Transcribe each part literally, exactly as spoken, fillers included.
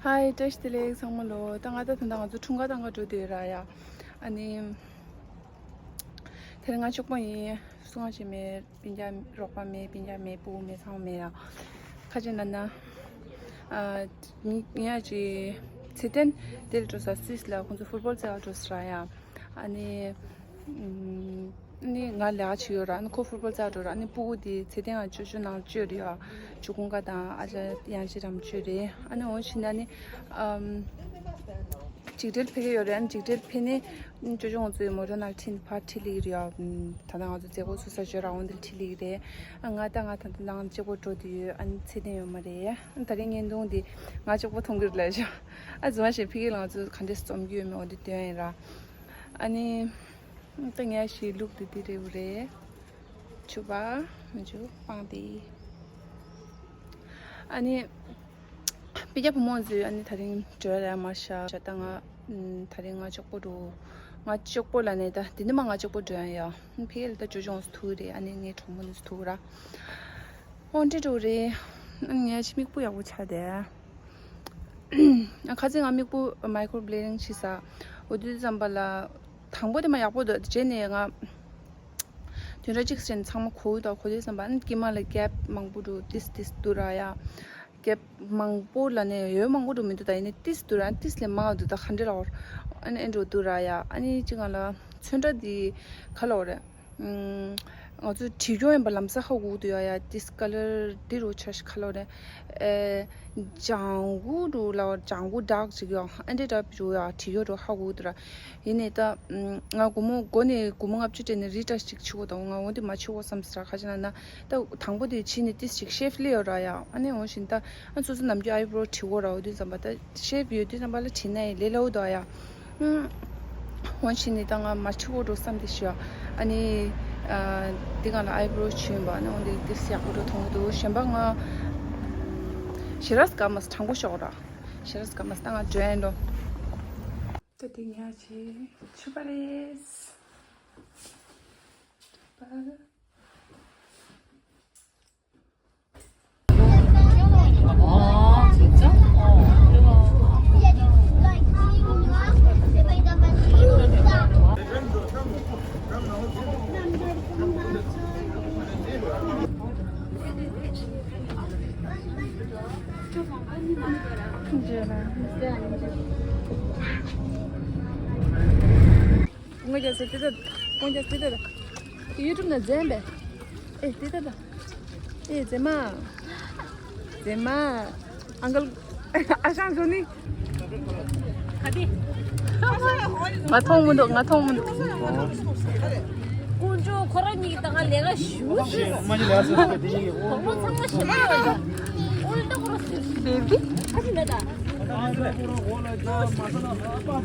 ཧའི། བཀྲ་ཤིས་བདེ་ལེགས་ཚང་མ་ལོ། ད་ང་ད་ད་ལྟ་ང་ཚོ་འཁྲུངས་སྐར་གཏོང་ག་འགྲོ་བསྡད་ཡོད་ར་ཡ། ཨ་ནི། དེ་རིང་ང་གཅིག་པོ་ཡིན། སུ་ཡང་ཅིག་མེད། སྤུན་ཀྱག་རོགས་པ་མེད། སྤུན་ཀྱག་མེད། སྤུ་གུ་མེད། ཚང་མ་མེད་ཡ། ཁ་ཅིག་ན་ན། ཨ། ངི་ངི་ཡ་ཅིག་ཚེ་བརྟན་དེ་ལ་འགྲོ་ས། སུད་སི་ལ་ཁོང་ཚོ་ཕུཊ་བོལ་རྩེ་བ་འགྲོ་ས་ར་ཡ། ཨ་ནི། ཨམ། ནི་ང་ལས་ཀ་བྱེད་ཡོད་ར། ཨ་ནི་ཁོ་ཕུཊ་བོལ་རྩེ་བ་འགྲོ་ར། ཨ་ནི་སྤུ་གུ་དེ་ཚེ་བརྟན་ང་ཅོ་ཅོ་ནང་ཅོ་རེད་ཡ། ཇོ་ཀུན་དགའ་དང་ཨ་ཅག་དབྱངས་ཅན་རྣམ་ཅོ་རེད། ཨ་ནི་འོ་ཕྱིན་ན་ནི། ཨམ། འཇིགས་བྲལ་ཕེབས་ཀྱི་ཡོད་རེད། ཨ་ནི་འཇིགས་བྲལ་ཕེབས་ནས་ཅོ་ཅོ་ང་ཚོའི་མོ་ཊ་ནང་ཁྲིད། ཕར་ཁྲིད་ལེ་གི་རེད་ཡ། ད་ལྟ་ང་ཚོ་མཛད་སྒོ་ཚུགས་ས་ཅོ་ར་འོང་དེ་ཁྲིད་ལེ་གི་རེད། ཨ། ང་ད་ང་ད་ལྟ་ནང་གཅིག་པོ་འགྲོ་དུས་ཡོད། ཨ་ནི་ཚེ་བརྟན་ཡོད་མ་རེད། ཨ། ད་རིང་བརྙན་ཐུང་འདི་ང་གཅིག་པོ་མཐོང་གི་རེད་ལབ་ཤག་ཨ། རྫུན་མ་བཤད། ཕ་གི་ལ་ང་ཚོ་ག་འདྲས་འཛོམས་ཀྱི་ཡོད་མེད་འོ་འདི་སྟོན་ཡིན་ར། ཨ་ནི། ད་ངས་ཞིག་ལུག་འདི་འདི་རེད་འུ་རེད། ཕྱུ་པ། མི་ཕྱུ་པང་འདི། ཨ་ནི། སྤུན་ཀྱག་བུ་མོ་ཚོས་ཨ་ནི་ད་རིང་འགྲོ་ཡ་ར་མ་ཤ་ཤ། ད་ང་། ཨམ། ད་རིང་ང་གཅིག་པོ་འགྲོ། ང་གཅིག་པོ་ལ་ནས་ད་འདི་ནི་མ་ང་གཅིག་པོ་འགྲོ་ཡ་ཡ། ཕ་གི་ལ་ད་ཅོ་ཅོ་ཐུག་རེད། ཨ་ནི་ངའི་གྲོགས་མོ་ནི་ཐུག་ར། འོ་འདྲ་འགྲོ་རེད། ཨ་ནི་ངས་ཅི་མིག་སྤུ་ཡག་པོ་ཆགས་བསྡད། ཁ་སང་ང་མིག་སྤུ་མའི་ཀོ་བྷི་ལེ་ཌིང་བྱས་ས། འོ་དུས་ཙམ་པ་ལ། དང་པོ་དེ་མ་ཡག་པོ་འདུག་རྗེས་ནས་ང་། བདུན་ཕྲག་གཅིག་ཙམ་ཚང་མ་གོ་འདུག་གོ་དུས་ཙམ་པ་ཨ་ནི་དཀྱིལ་མ་ལ་གེབ་མང་པོ་འདུག་ཏིས་ཏིས་འདུག་ར་ཡ། གེབ་མང་པོ་ལ་ནས་ཡོད་མང་པོ་འདུག་མི་འདུག་ད་ཡིན་ནའི་ཏིས་འདུག་ར། ཨ་ནི་ཏིས་ལས་མང་བ་འདུག་ད་ག་འདྲ་ལ་འོར། ཨ་ནི་ཨེ་འགྲོ་འདུག་ར་ཡ། ཨ་ནི་ཅི་གང་ལ་ཚོན་ཁྲ་འདི་ག་ལ་འོར་རེད། ང་ཚོ་བྲིས་སྐྱོང་ཡིན་པ་ལམ་སང་ཧ་གོ་གི་འདུག་ཡ་ཡ། ཏིས་ཀ་ལར་འདི་རུ་ཆ་ཤི་ག་ལ་འོར་རེད། ཨེ། ལྗང་གུ་རུ་ལ་འོར། ལྗང་གུ་ཌརྐ་ཅིག་ཡོད། ཨ་འདྲ་འདྲ་རུ་ཡ་བྲིས་སྐྱོང་རུ་ཧ་གོ་གི་འདུག་ར། ཡིན་ནའི་ད། ང་སྒོར་མོ་སྒོར་ནས་སྒོར་མོ་ལྔ་བཅུ་སྤྲད་ནས་རི་ཊ་ཅིག་བྱེད་དགོས་དང་། ང་འོ་འདི་མ་བྱེད་དགོས་བསམ་ཟེར་ར། ག་ཅི་ན་ན་ད་དང་པོ་དེ་བྱས་ནས་ཏིས་ཅིག་ཤེབ་སླེབས་ཡོད་ར་ཡ། ཨ་ནི་འོ་བཞིན་ད་ཨ་སོ་སོ་ནམ་རྒྱུན་ཨའི་བྷོ་བྲི་དགོས་ར། འོ་དུས་ཙམ་པ་ད་ཤེབ་ཡོད་དུས་ཙམ་པ་ལ་བྲིས་ན་ཡི་ལས་སླ་བོ་འདུག་ཡ། ཨ། འོ་བཞིན་ནི་ད་ང་མ་བྲི་དགོས་འགྲོ་བསམ་དེ་ཤི་ཡ། ཨ་ནི། ཨ། འདི་གང་ལ་ཨའི་བྷོ་བྲིས་ཡིན་པ། ཨ་ནི་འོ་འདི་ཏིས་ཡག་པོ་འགྲོ་མཐོང་གི་འདུག་གཞན་པ་ང་ཞེ་ར་སི་ཀ་མ་སི་དྲང་པོ་ཤོག་ར། ཞེ་ར་སི་ཀ་མ་སི་ད་ང་འགྲོ་ཡིན་འགྲོ། ད་དེ་ཉག་ཅིག་ཕྱུ་པ་རེད། ཕྱུ་པ། 아, 진짜? 어, 대박. ངོ་རྒྱལ་སེ་ཏི་ཏ། ངོ་རྒྱལ་སེ་ཏི་ཏ། ཡུ་ཊུབ་ན་མཛེས་པས། ཨེ་ཏི་ཏ་ཏ། ཨེ་མཛེས་མ། མཛེས་མ། ཨང་ཀལ། ཨ་ཞང་ཞོ་ནི། ག་དེ། ང་མཐོང་མི་འདུག་ང་མཐོང་མི་འདུག་དཀོན་མཆོག་ཁོ་རང་གཉིས་ཀྱིས་ད་ང་ལས་ཀ་ཞུ་ཟེར། མ་ཉི་ལ་སོ་སོ་དེ་ཡིན། གོང་མ་ཚང་མ་ཞེ་དྲག་ཡོད་ད། ཨོལ་ཏོ་ཁོ་རང་ཟེར། བེ་བི། ཁ་ཅིག་མེད་ད། མ་ས་ལ་ཡིན་པ་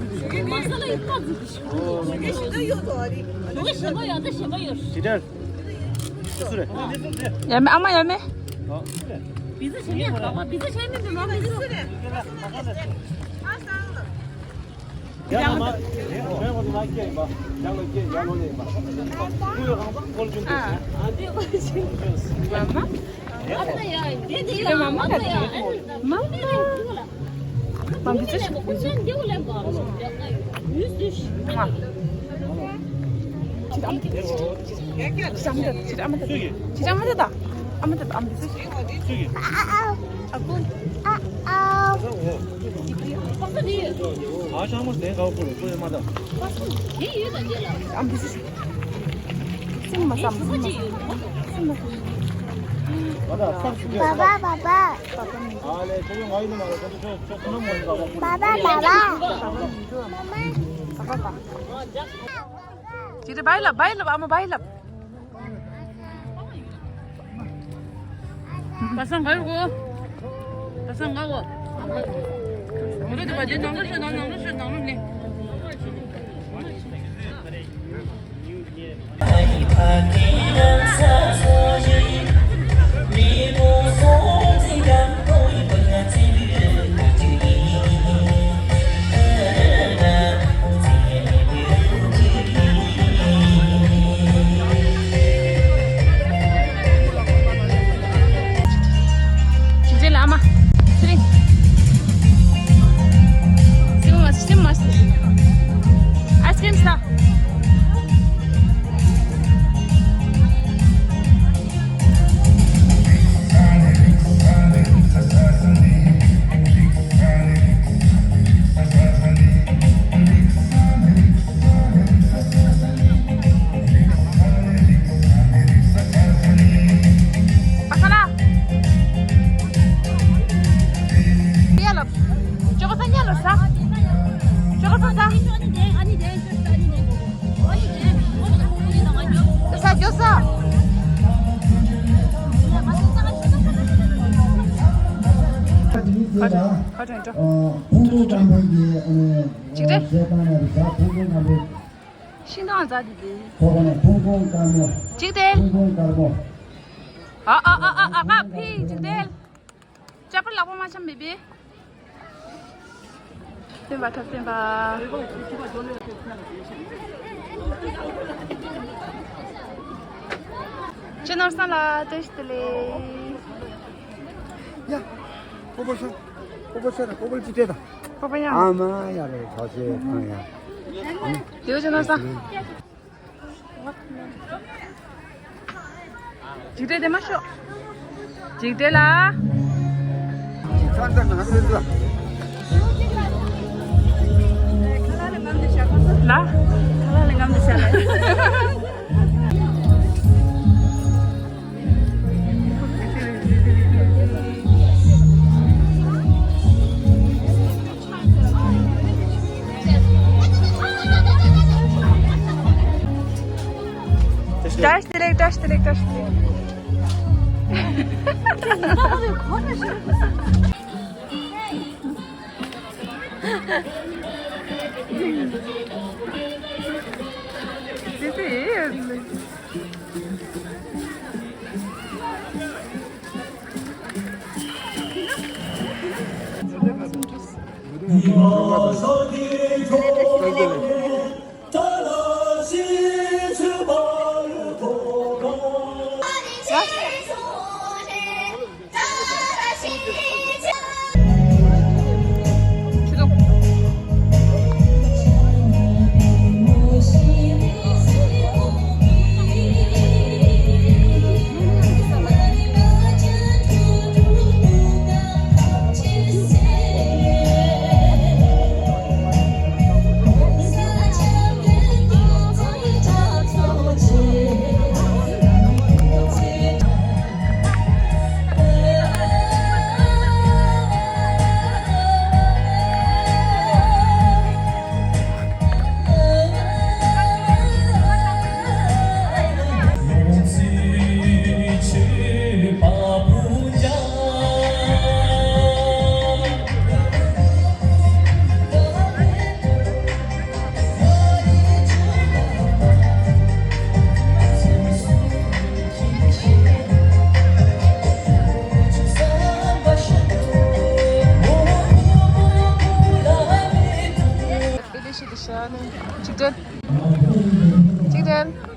ཟིག་གི་ཞུ། མ་ས་ལ་ཡིན་པ་ཟིག་གི་ཞུ། ཞེ་དྲག་ཡོད་ད། ཞེ་དྲག་ཡོད། སུ་རེད། ཡ་མེ། ཨ་མ་ཡ་མེ། བི་ཛ་ཆེ་མེད་ག་བ། བི་ཛ་ཆེ་མེད་མི་མང་མི་ཚོ། ཡ་མ་མ། ཡ་མ་མ་སྐྱེ་ཡིན་པ། ཡ་ལོ་སྐྱེ། ཡ་ལོ་ལེ་ཡིན་པ། ཁོ་ཡོད་གང་ཚང་ཁོལ་ཅུང་ཏེ། ཨ་དེ་ཁོལ་ཅུང་། ཡ་མ། ཨ་ད་ཡ་དེ་དེ་ཡ་མ་མ་ད་ཡ། མ་མ། མ་འདི་ཚོ་ཞིག་ཁྱེད་ཨ་མ་ད། ཁྱེད་ཨ་མ་ད། ཁྱེད་ཨ་མ་ད། ཨ་མ་ད། ཨ་མ་འདི་ཚོ་ཞིག་ཨ་ཁུ། ཨ་ཨ། ཨ་ཤ་མོ་དེ་ག་བུ་རུ་ཀུ་ཡོད་མ་ད། ཨ་འདི་ཚོ་ཞིག་སེམས་མ་བསམ། སེམས་མ་བསམ། སེམས་མ་བསམ། ཨ་ད་སར་ཞུ་གི། པ་པ། པ་པ། ཨ་ལེ། ཁྱོད་ང་ཡིན་ནི་མ་རེད། ཁྱོད་ཁྱོད་ཁྱོད་ཁོ་ན་མོ་ཡིན་པ། པ་པ། པ་པ། ཅི་རེད། བའི་ལབ། བའི་ལབ། ཨ་མ་བའི་ལབ། པ་སངས་ག་རུ་གོ། པ་སངས་ག་གོ། ང་ཚོ་དེ་པ་དེ་ནང་ལོགས་ཤོད། ནང་ནང་ལོགས་ཤོད། ནང་ལོགས་ནས། ཅི་ལ་ཨ་མ། ཚེ་རིང་། ཅོ་ག་ས་ཉལ་ལ་ཟ། ཅོ་ག་ས་ཟ། ས་ཅོ་ས། ཁ་ཁ་ཁྲེང་ཏོ། ཅིག་ཏེ། ཤིང་ཐང་རྫ་དེ་དེ། ཅིག་ཏེ། ཨ་ཨ་ཨ་ཨ་ཨ་ཕི་ཅིག་ཏེ། ཅ་པར་ལག་པ་མ་འཆམ་མེད་པས། བསྟན་པ་ཐབས་བསྟན་པ། སྤྱི་ནོར་སང་ལ་བཀྲ་ཤིས་བདེ་ལེགས། ཡ། ཀོ་པོ་ཤ། ཀོ་པོ་ཤ་དང་ཀོ་པོ་ཅི་སྤྲད་དང་། ཀོ་པོ་ཡ། ཨ་མ་ཡ་རེ་ཐོག་ཆེ་ཐང་ཡ། དེའུ་སྤྱི་ནོར་སང་། འཇིགས་བྲལ་དེ་མ་ཤོག་འཇིགས་བྲལ་ལ། ལ། ཁ་ལག་ལ་ངམ་དུ་བྱ་ལ། བཀྲ་ཤིས་བདེ་ལེགས། བཀྲ་ཤིས་བདེ་ལེགས། བཀྲ་ཤིས་བདེ་ལེགས། ཅིག་ཏེ། ཅིག་ཏེ།